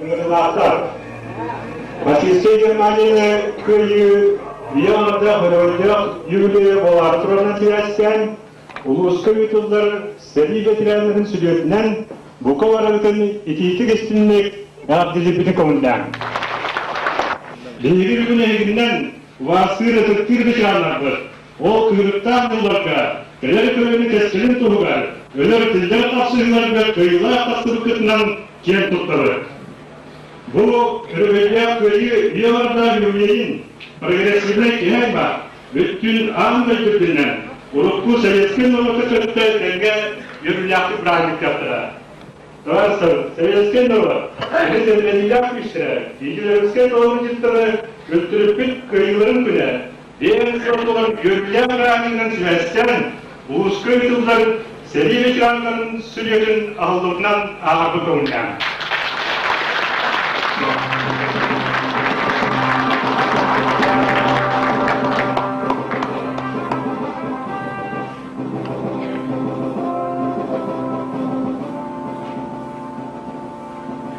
Ыҥырыылаахтар. Фашистскай Германияны кыайыы үйэ аҥардаах өрөгөйдөөх юбилейа буолаары турарынан сибээстээн, улууска ыытыллар сэрии ветераннарын сүлүөтүнэн бука барыбытын итиитик-истинник эҕэрдэлиирбитин көҥүллээҥ. Биһиги бүгүн эһигинэн убаастыыр ытыктыыр ветераннарбыт Ол кыырыктаах дьылларга кэлэр көлүөнэ кэскилин туһугар өлөр-тиллэр хапсыһыыларга кыайыылаах тахсыбыккытынан киэн туттабыт. Бу өрөгөйдөөх кыайыы үйэ аҥардаах юбилейын прогрессивнай киһи аймах бүттүүн аан дойду үрдүнэн урукку советскай норуоту кытта тэҥҥэ үөрүүлээхтик бырааһынньыктыахтара. Товарищтар, советскай норуот кини сэбилэниилээх күүстэрэ гитлеровскай толоручуттары үлтүрүппүт кыайыыларын күнэ Биэс сыл үөрүүлээх бырааһынньыгынан сибээстээн, улууска ыытыллар сэрии ветераннарын сүлүөтүн аһыллыбытынан ааҕарбыт көҥүллээх.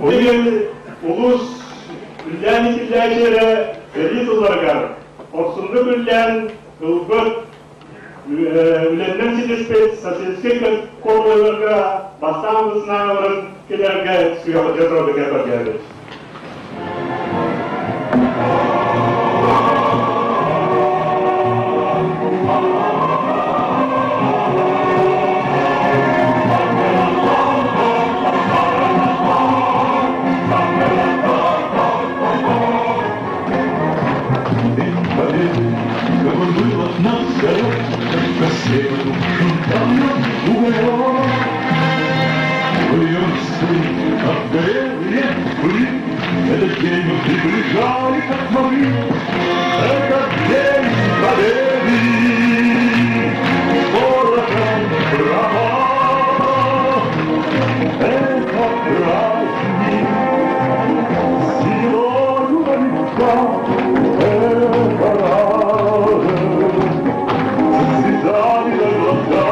Ол улуус үллээн итиллээччилэрэ сэрии сылларыгар Хорсуннук үллээн ылбыт, үлэннэн ситиспит социалистическай куолуйаларга бастаан быснаабарын кэлэргэ сүрэхтэ турарга көрдөөбүт. Этот день мы приближали, как могли, Этот день победы. Порохом пропал. Это праздник, силою мечта, Это радость, цветами на глаза.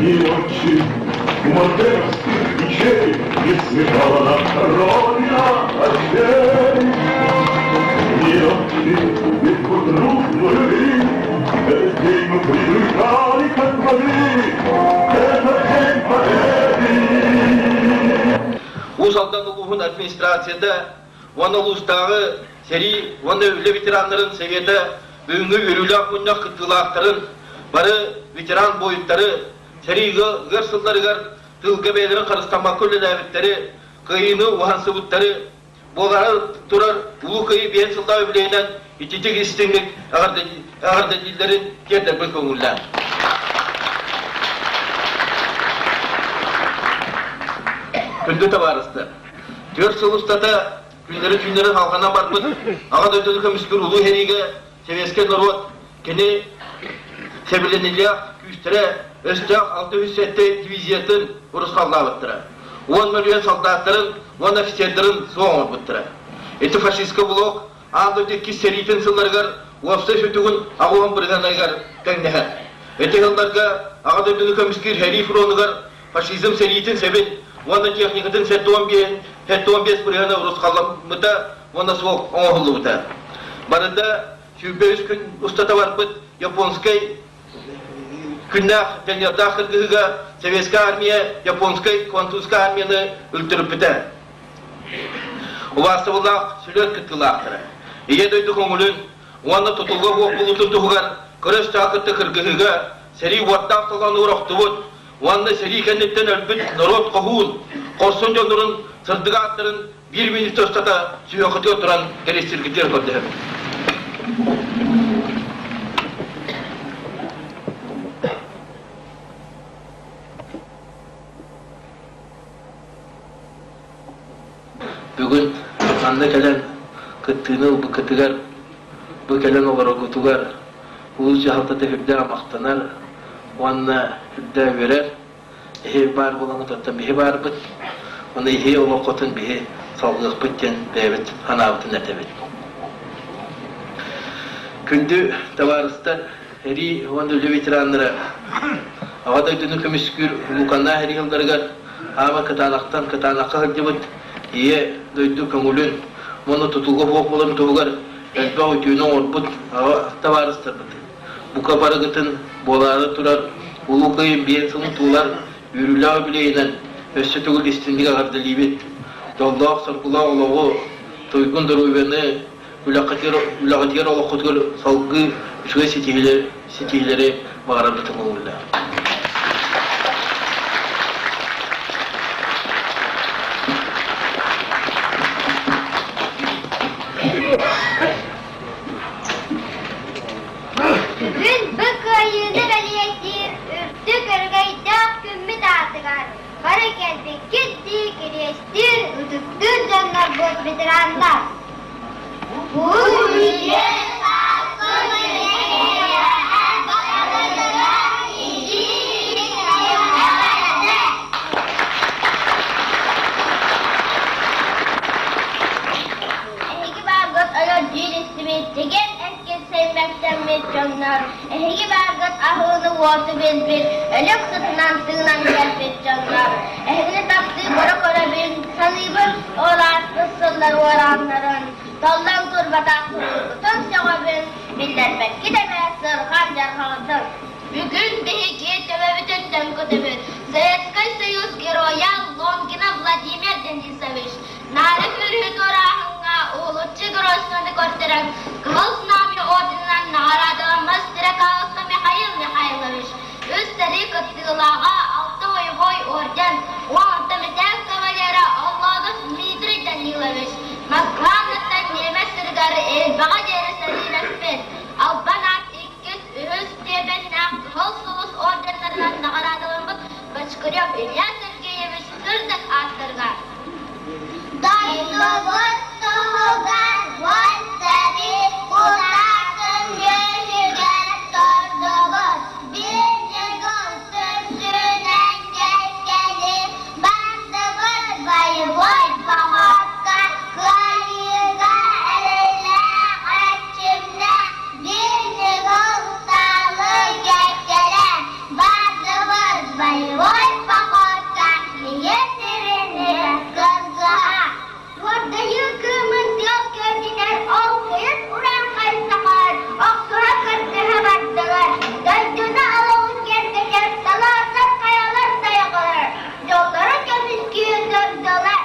И ночи у модернских печей Не светала наша Родина очей. И ночи битву дружную вели, Этот день мы приближали, как могли, Этот день победы. Уус Алдан улууһун администрацията уонна улуустааҕы сэрии уонна үлэ ветераннарын Совета бүгүҥҥү үөрүүлээх мунньах кыттыылаахтарын, бары ветеран буойуттары, сэрии ыар сылларыгар тыылга бэйэлэрин харыстаммакка үлэлээбиттэри, кыайыыны уһансыбыттары, буолаары турар Улуу Кыайыы биэс сыллаах үбүлүөйүнэн ититик истиҥник эҕэрдэлииллэрин тиэрдэрбин көҥүллээн. Күндү табаарыстар, 4 сыл устата күннэри-түүннэри халҕанан барбыт Аҕа дойдуну көмүскүүр улуу сэриигэ сэбиэскэй норуот кини сэбилэниилээх күүстэрэ өстөөх 607 дивизиятын урусхаллаабыттара. 10 мөлүйүөн солдаттарын уонна офицердарын суох оҥорбуттара. Ити фашистскай блок аан дойду иккис сэриитин сылларыгар уопсай сүтүгүн аҕуһун бырыһыаныгар тэҥнэһэр. Ити сылларга Аҕа дойдуну көмүскүүр сэрии фронугар фашизм сэриитин сэбин уонна техникатын 75 бырыһыана урусхалламмыта уонна суох оҥоһуллубута. Барыта 23 күн устата барбыт японскай күннээх дьаныардаах кыргыһыыга советскай армия японскай квантунскай армияны үлтүрүппүтэ. Убаастабыллаах сүлүөт кыттыылаахтара. Ийэ дойду көҥүлүн уонна тутулга буолбутун туһугар кыра өстөөх кытта кыргыһыыга сэрии уоттаах толоонугар охтубут уонна сэрии кэнниттэн өлбүт норуот хоһуун, хорсун дьоннорун сырдык ааттарын биир мүнүүтэ устата сүһүөххүтүгэр туран кэриэстииргитигэр көрдөһөбүн. Бүгүн Манна кэлэн кыттыыны ылбыккытыгар, бу кэлэн олороргутугар улуус дьаһалтата үрдээх махтанар уонна үрдээх үөрэр. Эһи баар буолаҥҥыт оттон биһи баарбыт. Уонна иһи олоххутун биһи салгыахпыт диэн бэйэбит санаабытын этэбит. Күндү табаарыстар, эрии уонна үлэ ветераннара, Аҕа дойдуну көмүскүүр улууканнаах эрии сылларыгар аама кытаанахтан кытаанахха сылдьыбыт Ийэ дойду көҥүлүн уонна тутулуга суох буоларын туһугар элбэх үтүөнү оҥорбут аҕа табаарыстарбыт бука барыгытын буолаары турар Улуу Кыайыы биэс сылын туолар үөрүүлээх үбүлүөйүнэн өссө төгүл истиҥник эҕэрдэлиибит! Дьоллоох-соргулаах олоҕу, туйгун доруобуйаны, үлэҕитигэр, олоххутугар салгыы үчүгэй ситиһиилэри баҕарарбытын көҥүллээх. Бүгүн бу кыайыыны бэлиэтиир үрдүк өрөгөйдөөх күммүт аатыгар бары кэлбиккит дии кириэстиир ытыктыыр дьоннорбут ветераннар. Бу үйэ Эһиги бааргыт өлөр дьиир истибит, дьигэн эркин сэймэктэммит дьоннор, эһиги бааргыт аһыыны уоту билбит, өлүк сытынан тыынан кэлбит дьоннор, эһигини таптыы көрө-көрөбүн, саныыбын ол ааспыт сыллар уорааннарын, толлон турбатах туруорбутун сөҕөбүн, биллэрбэккит эбээт сырҕан дьарҕаҕытын. Бүгүн биһиги төбөбүтүн төҥкөтөбүт Советскай Союз Геройа Лонгина Владимир Денисович Наары күүрүһү туорааһыҥҥа уһулуччу геройствоны көрдөрөн Кыһыл Знамя орденынан наҕараадаламмыт Стрекаловка Михаил Михайлович, үс сэрии кыттыылааҕа, алта боевой орден, 16 мэтээл кавалера Оллоодов Дмитрий Данилович, Москва анныттан ньиэмэс сиригэр элбэҕэ диэри сэриилэспит, албан аат иккис, үһүс степеннээх Кыһыл Сулус орденнарынан наҕараадаламмыт Бочкарев Илья Сергеевич сырдык ааттарыгар. Дойдубут туһугар уон кутаатын үөһүгэр турдубут. Биир ньыгыл түмсүүнэн кэккэни бардыбыт боевой походка кыайыыга эрэллээх эрчимнээх биир ньыгыл саалы кэккэлэ бардыбыт боевой походка ийэ сирини кыргыһа. Уордайыы кыымын тыал күөртүнэр ол тыйыс урааҥхай сахалар охсуһа кыргыһа бардылар. Дойдуну олоҕун киэргэтэр талааннар хайалар тайаҕалар дьоллорун көмүскүү турдулар.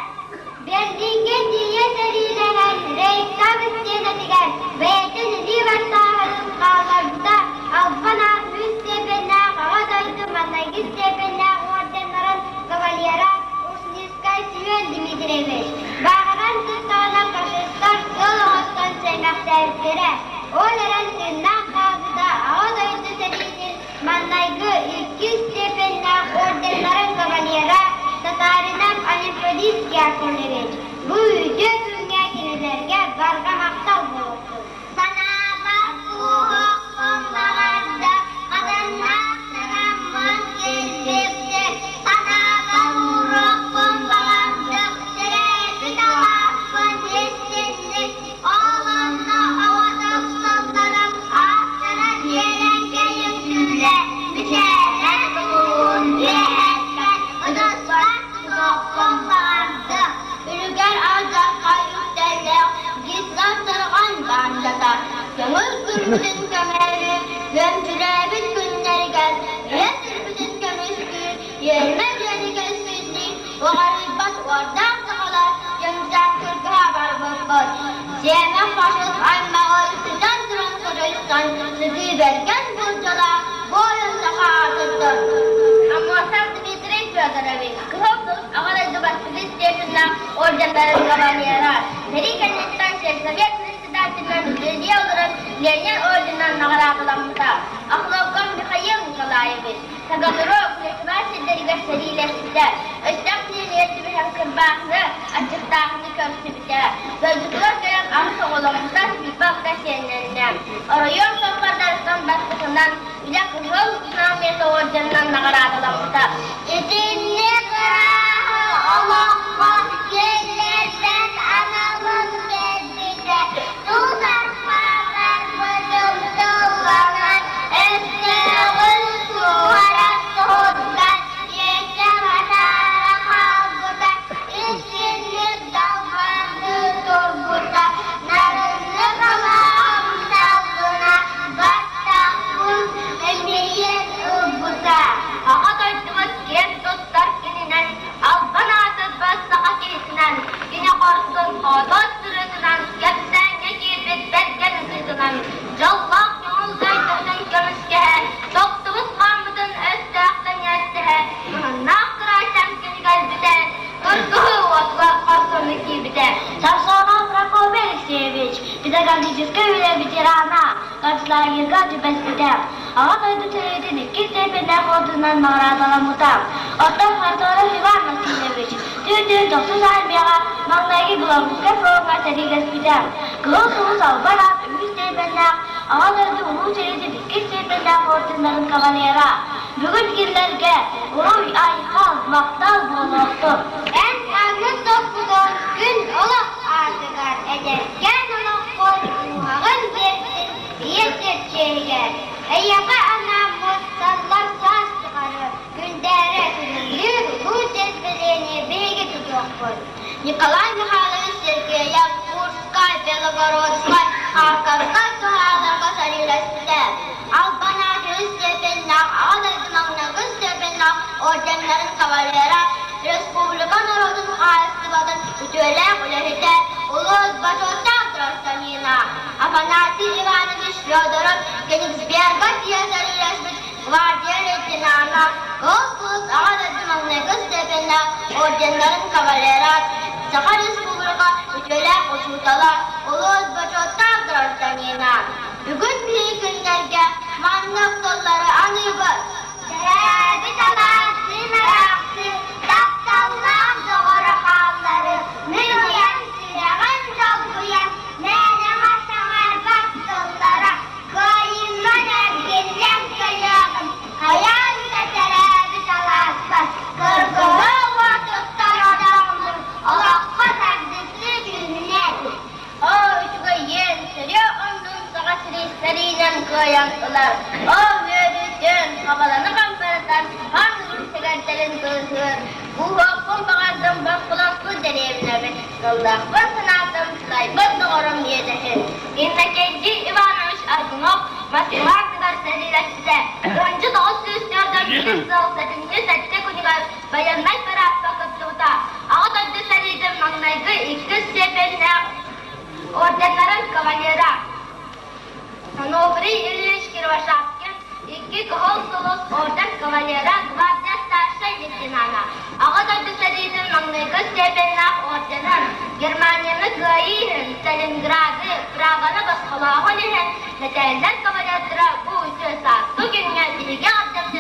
Берлиҥҥэ тиийэ сэриилэһэн Рейхстаг истиэнэтигэр бэйэтин илии баттааһынын хаалларбыта албан аат үс степеннээх Аҕа дойду маҥнайгы степеннээх орденнарын кавалера Ушницкай Семен Дмитриевич бааһыран сыттаҕына фашистар сыал оҥостон сэймэхтээбиттэрэ. Ол эрэн тыыннаах хаалбыта Аҕа дойду сэриитин маҥнайгы иккис степеннээх орденнарын кавалера Татаринов Анемподист Яковлевич бу үтүө күҥҥэ кинилэргэ барҕа махтал буолуохтун. Санаабар кууһуохпун баҕарда, хатаннаах санаммын кэлбиппин, санаабар ууруохпун баҕарда, төрөөбүт алааспын истинник, ол онно оҕотох сылларым аастара дьиэрэҥкэй үҥкүүлэр, мичээрэ туһуун үөһэттэн ытыспар тутуохпун баҕарда. Үлүгэр алдьархай үктэллээх Гитлер сырҕан баандата көҥүл күммүтүн көмөөрү күөмчүлээбит күннэригэр ийэ сирбитин көмүскүүр иэрмэ дьиэтигэр сирдии уҕарыйбат уордаах сахалар дьоҥсоох кыргыһа барбыппыт. Сиэмэх фашист аймаҕы ситэн туран кыдьайсан сытыы бэргэн былдьалаах буойун саха аатырдын. Аммосов Дмитрий Федорович, Кыһыл Сулус Аҕа дойду бастакы степеннээх орденнарын кавалера, сэрии кэнниттэн сельсовет председателинэн үлэлии олорон Ленин орденынан наҕараадаламмыта. Охлопков Михаил Николаевич, Таганрог, Литва. сирдэригэр сэриилэспитэ, өстөөх сиэнигэр түбэһэн кырбааһыны, аччыктааһыны көрсүбүтэ. Дойдутугар кэлэн аҕыс оҕоломмута, сүүрбэ сиэннэннэ. Оройуон суоппардарыттан бастакынан Үлэ Кыһыл Знамята орденынан наҕараадаламмыта. Итинник ырааһы олоххо киллэрбэт аналын биэрбитэ, тус архааларбытын тылланан, өстөөҕүн суоһара туһуттан иэстэм атаара хаалбыта, итинник далбардыы турбута, нарыннык алааһым салгына баттахпын эмиийин ылбыта. Аҕа дойдубут киэн туттар күнүнэн, албан аатырбыт саха киһитинэн, кини хорсун хоодуот сырыытынан, кэпсээҥҥэ киирбит бэргэн ытыытынан, дьоллоох көҥүл дойдутун көмүскэһэ, тохтубут хааммытын өстөөхтөн иэстэһэ, муһуннаах кыраайтан күнү кэлбитэ, кыргыһыы уотугар хорсуннук киирбитэ. Самсонов Прокопий Алексеевич, педагогическай үлэ ветерана, концлагерга түбэспитэ. Аҕа дойду сэриитин иккис степеннээх орденынан наҕараадаламмыта. Оттон Харитонов Иван Васильевич түүн тохсус армияҕа маҥнайгы Белорусскай фроҥҥа сэриилэспитэ. Кыһыл Сулус албан аат үһүс степеннээх Аҕа дойду Улуу сэриитин иккис степеннээх орденнарын кавалера. Бүгүн кинилэргэ уруй-айхал, махтал буолуохтун! Эн маннык топпутун күн олох аатыгар эдэркээн олоххун дууһаҕын биэрдин ийэ сир чиэһигэр. Эйиэхэ анааммыт саллар саас тухары күндээрэ күнүмнүүр улуу сир билиэни биһиги тутуохпут. Николай Михайлович Сергеев Курскай, Белогородскай, Харьковскай туһааларга сэриилэспитэ. Албан аатын степеннээх Аҕа дойду маҥнайгы степеннээх орденнарын кавалера, республика норуотун хаһаайыстыбатын үтүөлээх үлэһитэ, улуус бочуоттаах гражданина Афанасий Иванович Федоров Кенигсберга тиийэ сэриилэспит гвардия лейтенана, Кыһыл Сулус Аҕа дойду маҥнайгы степеннээх орденнарын кавалера, Саха Республика үтүөлээх учуутала, улуус бочуоттаах гражданина. Бүгүн биһиги күннэргэ маннык тыллары аныыбыт. Төрөөбүт алаастыын араахсыы, тапталлаах доҕоро хааллары, мин уйан сүрэҕим долгуйан, мээнэҕэ саҥарбат тыллара, кыайыыммар эргиллэн кэлиэҕим, хайаан да төрөөбүт алааспар, кыргыһыы уотуттан одооммун, олоххо тардыстыы күүһүнэн. Оо, үчүгэйиэн, сөрүө оннун саҕа сири сэриинэн кыайан ылар. Оо, үөрүүтүн, хабаланы хамсатан, хан сэгэрдэрин быыһыыр. Буһуохпун баҕардым босхолоспут дэриэбинэбин, тыллаахпын санаатым, сылайбыт доҕорум иэдэһин. Иннокентий Иванович Аргунов Москва аттыгар сэриилэспитэ. 1944 сыл сэтинньи сэттэ күнүгэр байыаннай параадка кыттыбыта. Аҕа дойду сэриитин маҥнайгы иккис степеннээх орденнарын кавалера. Онуфрий Ильич Кривошапкин икки Кыһыл Сулус орден кавалера, гвардия старшай лейтенана. Аҕа дойду сэриитин маҥнайгы степеннээх орденын, Германияны кыайыы иһин, Сталинграды, Праганы босхолооһун иһин мэтээллэр кавалердара бу үтүө сааскы күҥҥэ биһиги ардыбытыгар